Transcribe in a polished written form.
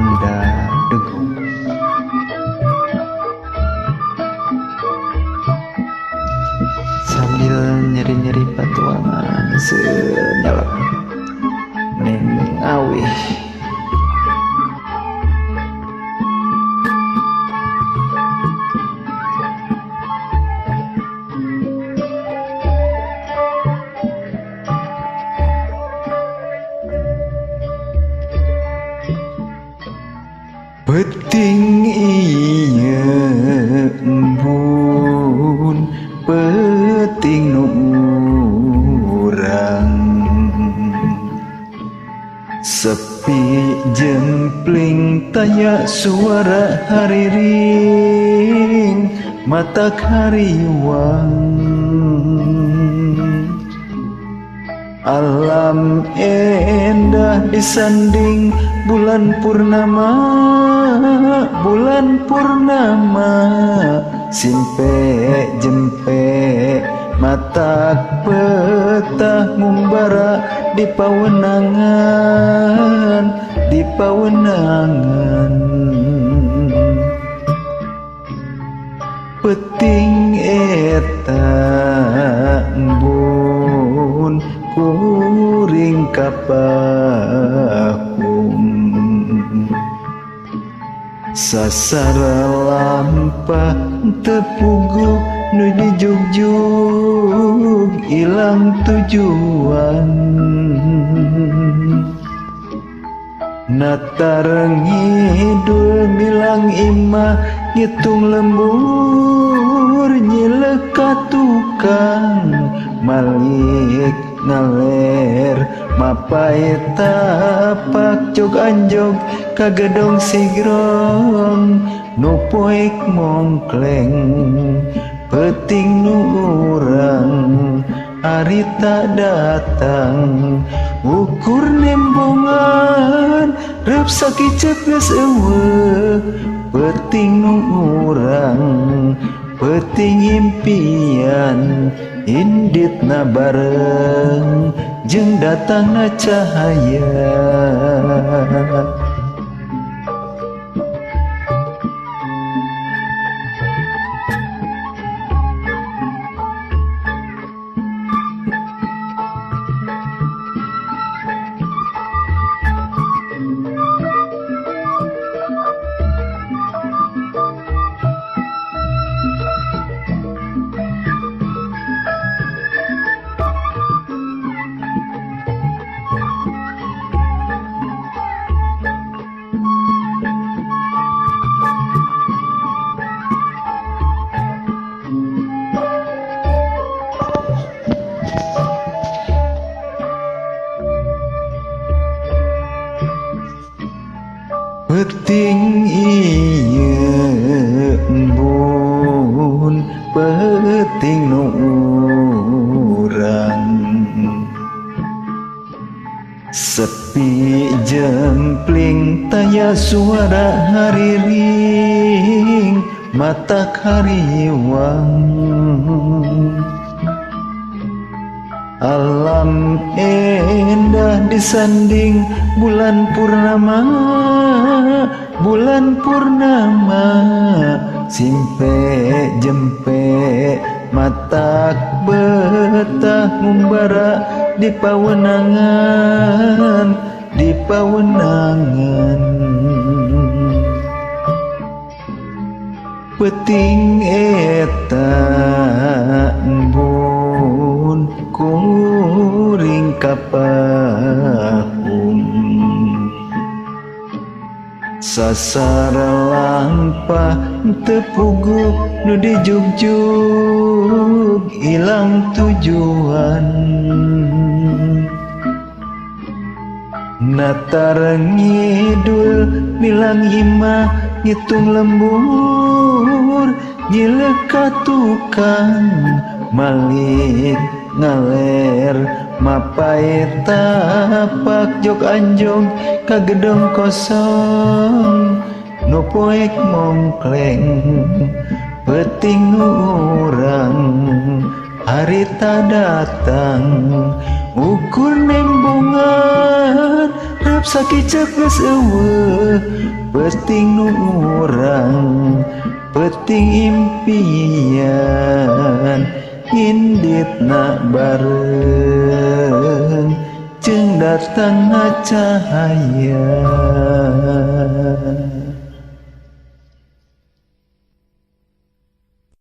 nanda degung. Sambil nyeri-nyeri patuangan senyalap ning awih. Peting ieu embun, peting nu urang, sepi jempling taya suara hariring mata kariwang. Alam endah disanding bulan purnama, bulan purnama, simpe jempe matak petah ngumbara di pawenangan, di pawenangan. Peting eta embun kuring kapahung, sasara lampah tepugu nu dijugjug ilang tujuan. Natar ngidul milang imah ngitung lembur nyilek ka tukang malik ngaler mapai tapak jog anjog ka gedong sigrong nu poek mongkleng. Peting nu urang ari tak datang, ukur nembongan rep sakicep geus eueuh. Peting nu urang peting impian inditna bareng jeung datangna cahaya. Peting ieu embun, peting nu urang, sepi jempling taya suara hariring mata kariwang. Alam endah disanding bulan purnama, bulan purnama, simpe jempe matak betah ngumbara di pawenangan, di pawenangan. Peting eta embun kuring kapahung, sasara lampah tepugu nu dijugjug ilang tujuan. Natar ngidul milang imah ngitung lembur nyilek ka tukang malik ngaler mapai tapak jog anjog ka gedong kosong nu poek mongkleng. Peting nu urang hari tak datang, ukur nembongan rep sakicep geus eueuh. Peuting nu urang peuting impian inditna bareng jeung datangna cahaya.